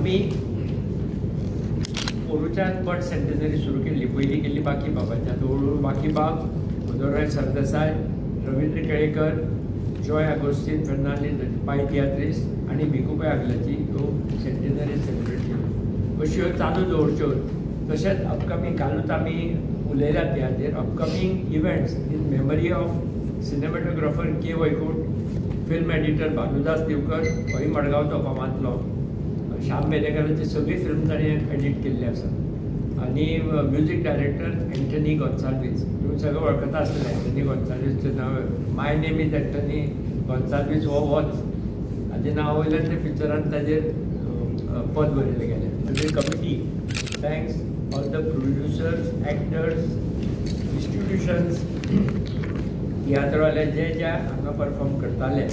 आमी पोरूच्यान but centenary सुरू केल्ली. पयलीं केल्ली बाकीबाबाची, आतां हळूहळू बाकीबाब, मधुराय सरदेसाय, रवींद्र केळेकर, जॉय आगोस्तीन फेर्नांडीस पाय तियात्रीस आनी भिकू पै आगल्याची ह्यो सेंटेनरी सेलिब्रेट केल्यो. अश्यो चालू दवरच्यो. तशेंच अपकमींग कालूच आमी उलयल्यात तियात्रेर upcoming events in memory of cinematographer K Vaikunth, film editor Bhanudas Divkar, होय मडगांवचो गांवांतलो, श्याम बेलेकराची सगळी फिल्म ताणें एडिट केल्ली आसा, आनी म्युजीक डायरेक्टर एंथनी गोन्साल्वीस. तुमी सगळे वळखता आसतले एंथनी गोन्साल्वीसचें नांव. My name is Anthony Gonsalves हो होच हाजें नांव वयल्यान त्या पिक्चरान ताजेर पद बरयलें गेलें. Committee thanks all the producers, actors, institutions, तियात्रवाले जे जे हांगा परफॉर्म करताले,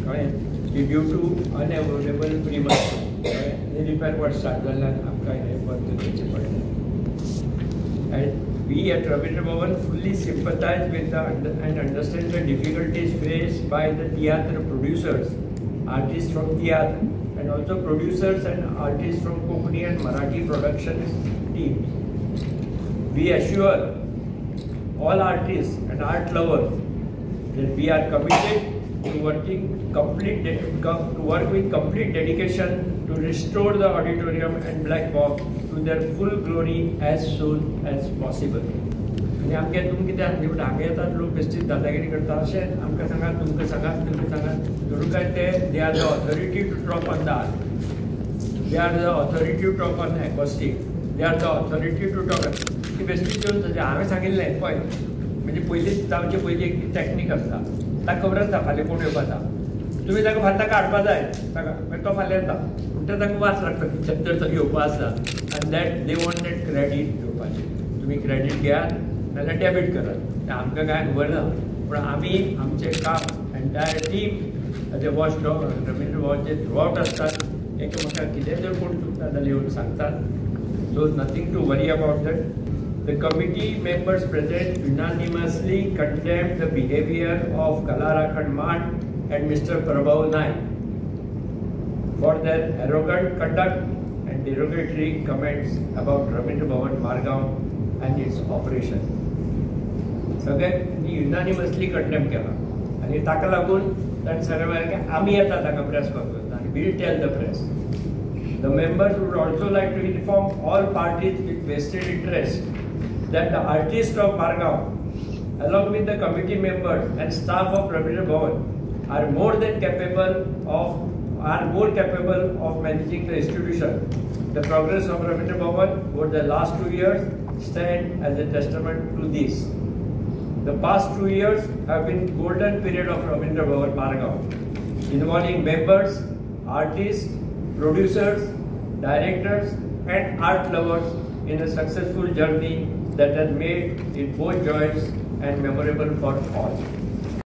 कळ्ळें, की ड्यू टू अनएवोडेबल प्रिमस, कळ्ळें, रिपेर वर्क स्टार्ट जाल्ल्यान आमकां हें बंद करचें पडलें. And we at Ravindra Bhavan fully sympathise with the and understand the difficulties faced by the tiatr producers, artist from tiatr, and also producers and artists from Konkani and Marathi production teams. We assure all artists and art lovers that we are committed to working to work with complete dedication to restore the auditorium and black box to their full glory as soon as possible. आनी आमगे तुमकां कितें आसलें म्हणटा, हांगा येतात लोक बेश्टीच दादागिरी करता अशें आमकां सांगात, तुमकां सांगात, तुमकां सांगात, धरून काय ते they are the authority to talk on the art, they are the authority to talk on acoustic, they are the authority to talk. ती बेश्टीच येवन सद्या हांवें सांगिल्लें पळय, म्हणजे पयलींच जावचे पयलीं एक टॅक्नीक आसता, ताका खबर आसता फाल्यां कोण येवपाचा, तुमी ताका फाल्यां ताका हाडपा जाय, ताका मागीर तो फाल्यां येता, पूण ते ताका वास लागता किचन तर तो येवपा आसता, आनी that they want that credit घेवपाचें. तुमी क्रेडीट घेयात नाल्यार डेबीट करात, तें आमकां कांय खबर ना, पूण आमी आमचें काम एन्टायर टीम ताचे वॉच डॉग रवींद्र भवन जे थ्रू आवट आसतात, एकामेकाक कितेंय जर कोण चुकता जाल्यार येवन सांगतात. So nothing to worry about that. The committee members present unanimously condemned the behavior of Kalarakhan Maan and Mr. Prabhav Naik for their arrogant conduct and derogatory comments about Ravindra Bhavan Margao and its operation. सगळ्यांनी युनानिमसली condemn केला आनी ताका लागून ताणें सगळें म्हणलें की आमी येता ताका प्रेस कॉन्फरन्स आनी we'll tell the press. The members would also like to inform all parties with vested interest that the artists of Margao, along with the committee members and staff of Ravindra Bhavan, are more than capable of managing the institution. The progress of Ravindra Bhavan over the last 2 years stand as a testament to this. The past 2 years have been golden period of Ravindra Bhavan Margao, involving members, artists, producers, directors and art lovers in a successful journey that has made it both joyous and memorable for all.